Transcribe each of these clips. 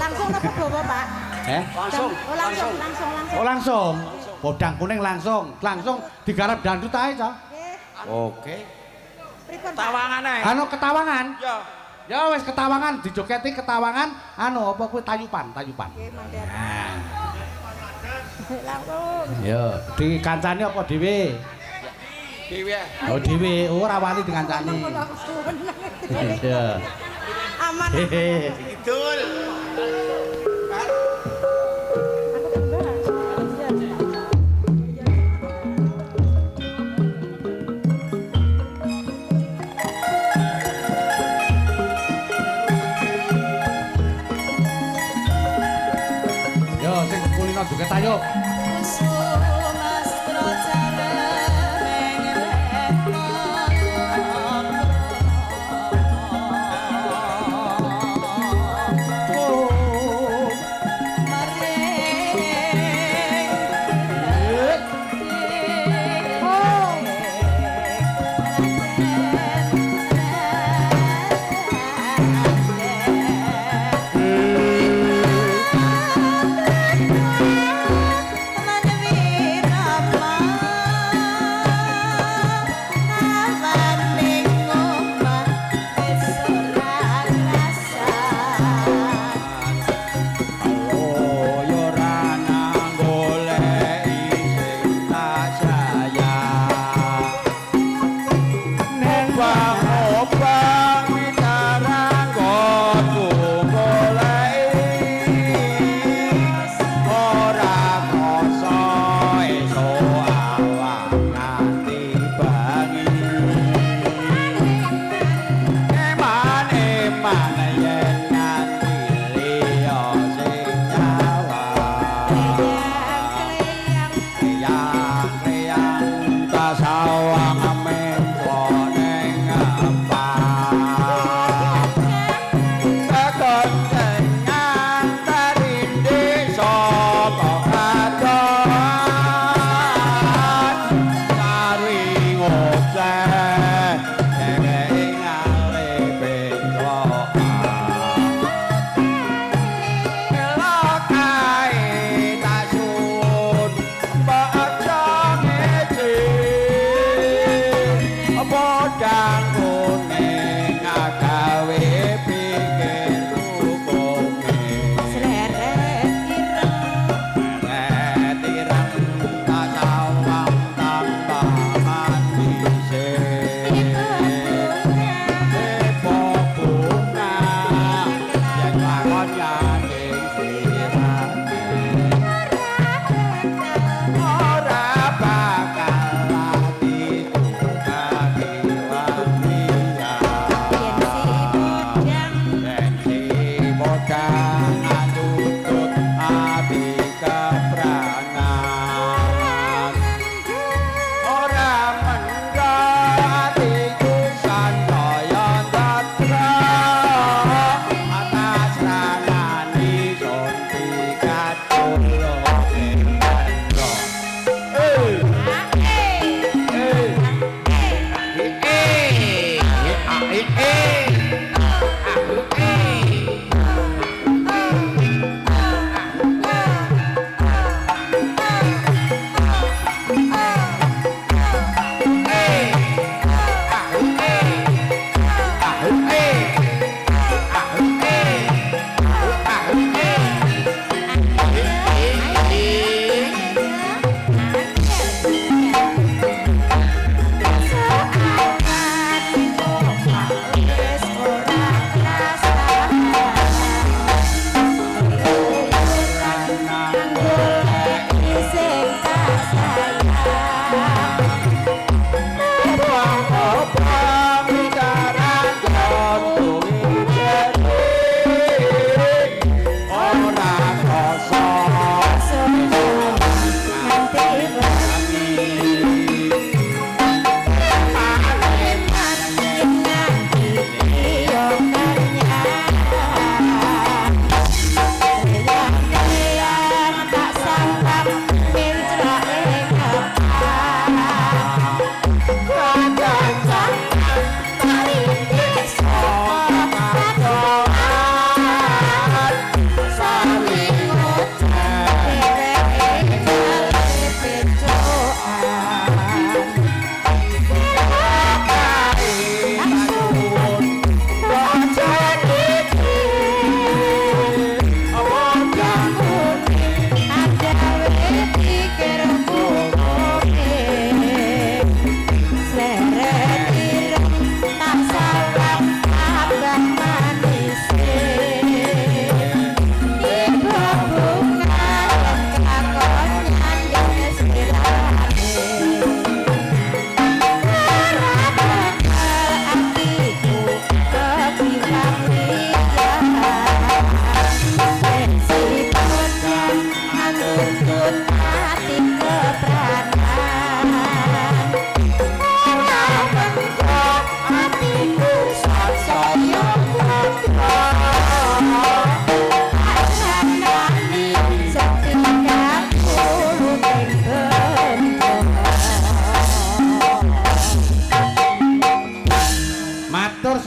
Langsung napa bawa, Pak? Langsung, Oh, langsung, langsung, langsung. Oh, langsung. Podang kuning langsung, langsung digarap dangdut ae, Cak. Nggih. Oke. Pripun, Pak? Tawangane. Anu ketawangan. Ya. Ya wis ketawangan dijogeti ketawangan anu apa kuwi tayupan, tayupan. Nggih, mangga. Langsung. Ya, dikancani apa dhewe? Dhewe. Oh dhewe, oh, ora wani dikancani. Iya. Aman. Hehe. Kidul. Aku tambah. Yo sing kulino joget ayo. Atas rangane.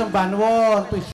Sembah nuwun.